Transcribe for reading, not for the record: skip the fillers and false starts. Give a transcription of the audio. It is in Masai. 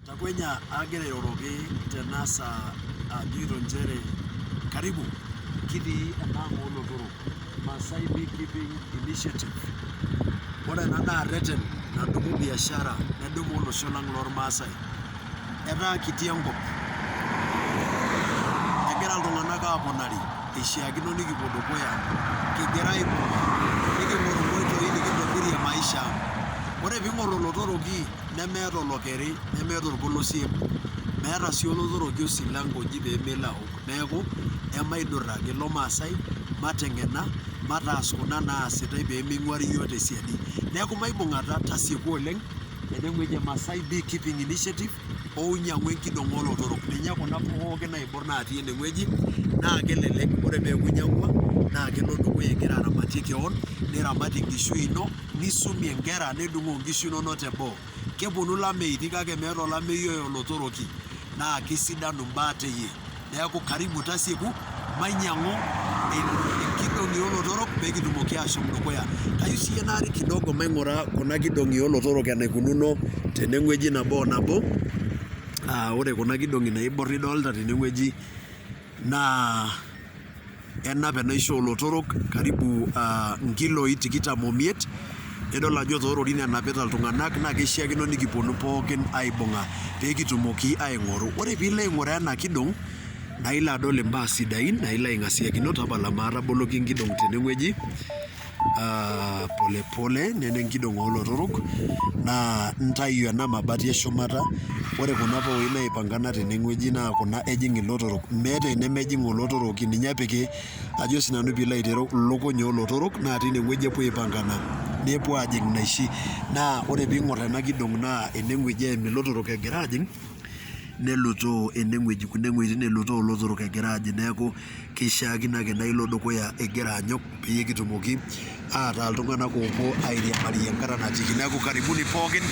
Takwenya agira airoroki tena saa ajoito nchere karibu kitii enaang olotorok Maasai Beekeeping Initiative. Ore ena naa reten nadumu biashara nedumu olosho lang lormaasai. Etaa kiti enkop, egira iltung'anak aaponari, ishaakino nekipuo dukuya kigira aibung'a neking'oru nkoitoi nikintobirie maisha aang'. Ore piing'or olotoroki nemeeta olokeri, nemeeta orpolosiep, meeta sii olotoroki osilanka oji pee melo awok. Neeku emaiduraki ilo maasai, mateng'ena mataas kuna naasitai pee ming'uari iyiok te siadi. Neeku maibung'ata tasieku oleng' ene wueji e Maasai Beekeeping Initiative ou nyang'u enkidong' oolotorok, ninye kuna pookin naibor natii ene wueji naa kelelek ore peeku inyang'ua naa kelo dukuya ing'ira aramatie keon, niramat enkishui ino, nisumie nkera nidung'oo nkishu inonok teboo. Keponu ilameitin kake meeta olameyu oya olotoroki naa kesidanu mbaa teyie. Neeku karibu tasieku mainyang'u inkidong'i oolotorok pee kitumoki ashom dukuya. Kayu siye narik kidogo maing'ura kuna kidong'i oolotorok enikununo tene wueji nabo o nabo, aa ore kuna kidong'i naibor nidolta tene wueji naa enap enaisho oolotorok karibu nkiloi tikitam omiet, nidol ajo toororin enapita iltung'anak naake ishaakino nekiponu pookin aibung'a pee kitumoki aing'oru. Ore piilo aing'uraa ena kidong' naa ilo adol imbaa sidain naa ilo aing'asiakino tapala maataboloki enkidong' tene wueji pole pole, nena enkidong' oolotorok naa intayu ena mabati eshumata, ore kuna paoi naipangana tene wueji naa kuna ejing' ilotorok, meeta enemejing' olotoroki ninye epiki ajo sinanu piilo aitereu ilukuny oolotorok naa tine wueji epuo aipangana nepuo aajing' inaishi. Naa ore piing'or ena kidong' naa ene wueji eim ilotorok egira aajing' nelutoo ene wueji kune wuejitin elutoo ilotorok egira aajing'. Neeku kishaakino ake naa ilo dukuya igira anyok peyie kitumoki ataa iltung'anak oopuo airiamarie enkata natiki. Neeku karibuni pookin.